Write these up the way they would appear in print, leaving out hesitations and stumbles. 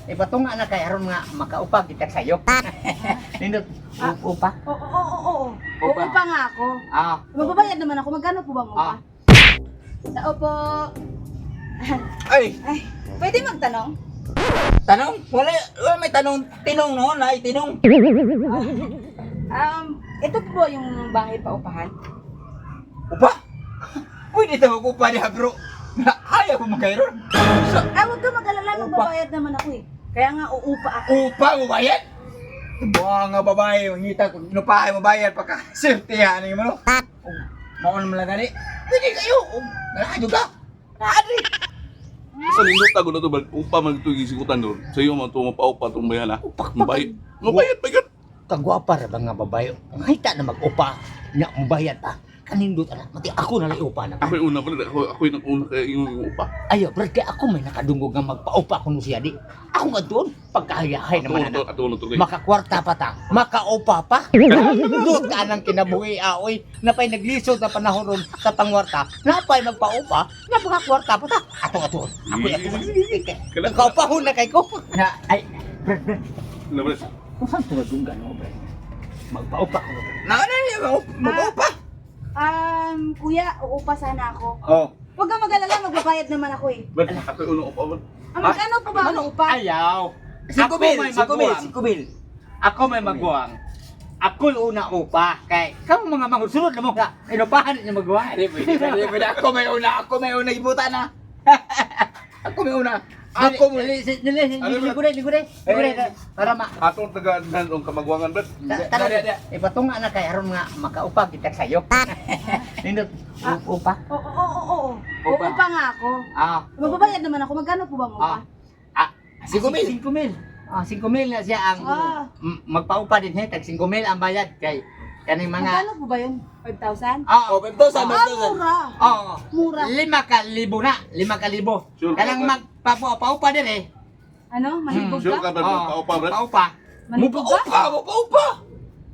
Ipatunga na kay aron nga makaupa kita sayop. Nindot, upa. Oo, oo, oo, oo. Upa. Uupa nga ako. Ah. Magbabayad naman ako. Magkano po ba ang upa? Ah. Tao po. Ay, Ay, pwede magtanong? tanong? Wala, wala may tanong. Tinong noon, ay, tinong. Ito po ba yung bahay paupahan? Upa? Pwede ito mag-upa niya, bro. Ayaw mo magkairon. Sa Ah, huwag ka mag-alala. Upa. Magbabayad naman ako eh. Kaya nga uupa ako. upa mo bayad? Buha nga babae, ngita ko, nupahay mo bayad pagka safety ha, ano mo no? Maon mo lang gani. Pwede kayo. Nalakad ka. Adri. Sa nindot ako na to, bal, upa man ito gisigutan doon. Sa iyo man ito, mapaupa itong bayan ha. Mabayad. Mabayad pa yun. Kagwapa ra ba nga babae? Ngayta na mag-upa. Nya mubayad pa. Kanindot ana, mati ako na lang iupa na. Ako yung una pala, ako yung una kaya yung upa. Ayo, brad, kay ako may nakadungog nga magpaupa kuno siya di. Ako nga doon, pagkahayahay Ato naman na to, ana. ato na to. Kay. Makakwarta pa ta, makaupa pa. Doon ka nang kinabuhi, aoy. Napay naglisod na panahon ron sa pangwarta. Napay magpaupa, napakakwarta pa ta. Ato, ato, ako ato. Nakaupahon na kay ko. Na, ay, brad, brad, Ano ba? kung saan tumadunggan mo, brad? Magpaupa ko, brad. Na, ano niya, mag-upa. Kuya, uupa sana ako. Oh. Huwag ka mag-alala, magbabayad naman ako eh. Brad, ako yung una upa. Brad. Ah, magkano po ba ang upa? Ayaw. Cinco Ako mil, may 5,000, maguwang. 5,000. Ako may maguwang. Ako una upa. Kay, kamo mga mangusunod na mo ka. Inupahan niyo maguwang. Pwede, pwede, pwede. Ako may una, ibuta na. Ako may una. Ako mo. Ligure, ligure, ligure. Para ma... Ato ang taga-anhan ang kamagwangan, Brad. Tara, ipatunga na kay aron nga makaupa kita sayop. Nindot, upa. Oo, oo, oo, oo. Upa. Uupa nga ako. Ah. Magbabayad naman ako. Magkano po ba ang upa? Ah. Ah, 5,000. 5,000. Ah, 5,000 na siya ang magpaupa din he, tag 5,000 ang bayad kay kaning mga Magkano po ba yun? 5,000? Ah, Oh, 5,000, Ah, 5,000. mura. Oo. Mura. 5,000 na, 5,000. Sure ka, Kanang Brad? magpapaupa din eh. Ano? Mahibog Sure ka? ka, Brad, magpaupa, Brad? Paupa. Manibog ka? Upa, upa.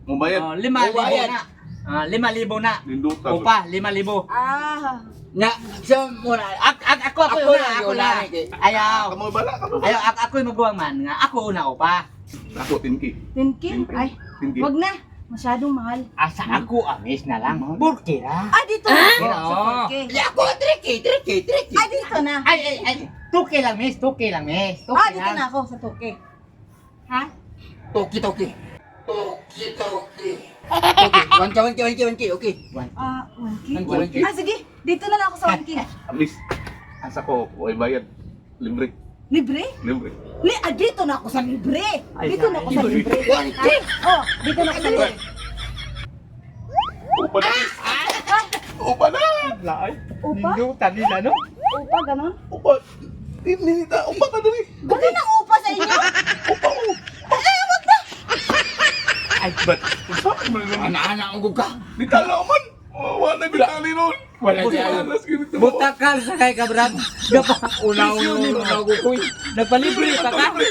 Mabayad. Oh, 5,000 Mubayad. na. Ah, 5,000 na. Nindot ako. Upa, 5,000. Ah. Na, siya muna. Ako ako Ako una, na, ako ako na. na, eh. Ayaw. Kamu bala, kamu bala. Ayaw, ako yung maguwang man nga. Ako una upa. Ako, tinki. 10K? Ay, Tinki. wag na. Masyadong mahal. Asa ako amis na lang. Burki ra. Ah, dito na ako. Ah? Sa 4K. Ya, ako, tricky, tricky, tricky. Ah, dito na. Ay, ay, ay. 2K lang, miss. 2K lang, miss. 2K Ah, dito lang. na ako sa 2K. Ha? Toki, toki. Toki, toki. Toki, 1K, 1K, 1K, 1K, okay. Ah, 1K? 1K. Ah, sige. Dito na lang ako sa 1K. Amis. Asa ko, way bayad. Libre. Libre? Libre. Ah, dito na ako sa libre. Ay, Dito na ako sa libre. 1K? Oh, dito na ako sa libre. Upa na. Upa na. Upa? Nindutan nila, no? Upa, ganon? Upa. Hindi na. Upa ka dali. Ganun ang upa sa inyo? Upa mo. Ay, wag na! Ay, Brad. Saan mo na naman? Ana-ana ang ka. Di tala man. Wala na bitali nun. Wala siya. Alas, ganito. Butakal sa kay kabran. Gapa. Una, una, una, una, Nagpalibre pa ka. Libre.